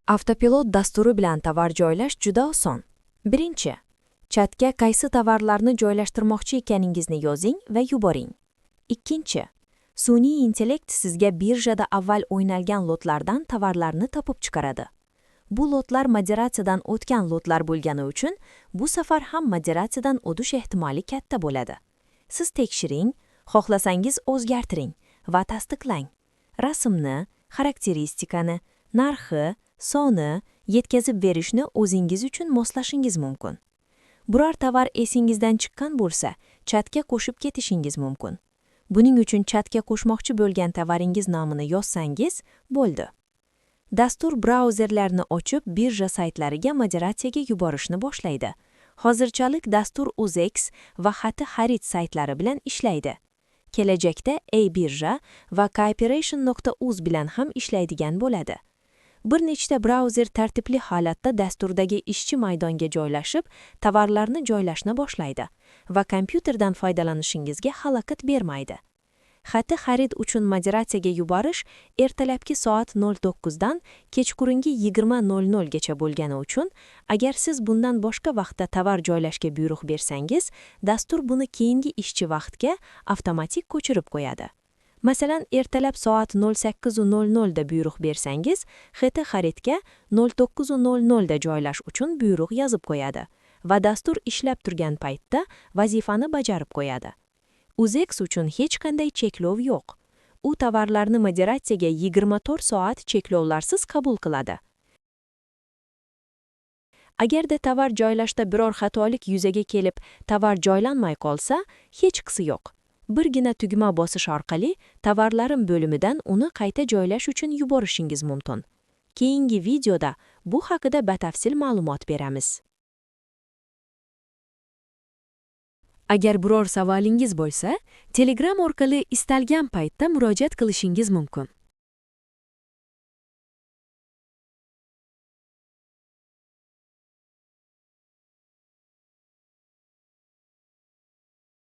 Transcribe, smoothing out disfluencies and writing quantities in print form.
Avtopilot dasturi bilan tovar joylash juda oson. Birinchi, chatga qaysi tovarlarni joylashtirmoqchi ekaningizni yozing va yuboring. Ikkinchi, sun'iy intellekt sizga birjada avval o'ynalgan lotlardan tovarlarni topib chiqaradi. Bu lotlar moderatsiyadan o'tgan lotlar bo'lgani uchun bu safar ham moderatsiyadan o'tish ehtimoli katta bo'ladi. Siz tekshiring, xohlasangiz o'zgartiring va tasdiqlang. Rasmni, xarakteristikani, narxi, soni, yetkazib berishni o'zingiz uchun moslashingiz mumkin. Biror tovar esingizdan chiqqan bo'lsa, chatga qo'shib ketishingiz mumkin. Buning uchun chatga qo'shmoqchi bo'lgan tovaringiz nomini yozsangiz, bo'ldi. Dastur brauzerlarni ochib, birja saytlariga moderatsiyaga yuborishni boshlaydi. Hozirchalik dastur UZEX va Xati Xarid saytlari bilan ishlaydi. Kelajakda e-birja va cooperation.uz bilan ham ishlaydigan bo'ladi. Bir nechta brauzer tartibli holatda dasturdagi ishchi maydonga joylashib, tovarlarni joylashni boshlaydi va kompyuterdan foydalanishingizga xalaqit bermaydi. Xati xarid uchun moderatsiyaga yuborish ertalabki soat 09 dan kechqurungi 20:00 gacha bo'lgani uchun, agar siz bundan boshqa vaqtda tovar joylashga buyruq bersangiz, dastur buni keyingi ishchi vaqtga avtomatik ko'chirib qo'yadi. Masalan, ertalab soat 08:00 da buyruq bersangiz, Xati xaridga 09:00 da joylash uchun buyruq yozib qo'yadi va dastur ishlab turgan paytda vazifani bajarib qo'yadi. UZEX uchun hech qanday cheklov yo'q. U tovarlarni moderatsiyaga 24 soat cheklovlarsiz qabul qiladi. Agarda tovar joylashda biror xatolik yuzaga kelib, tovar joylanmay qolsa, hechqisi yo'q. Birgina tugma bosish orqali tovarlarim bo'limidan uni qayta joylash uchun yuborishingiz mumkin. Keyingi videoda bu haqida batafsil ma'lumot beramiz. Agar biror savolingiz bo'lsa, Telegram orqali istalgan paytda murojaat qilishingiz mumkin.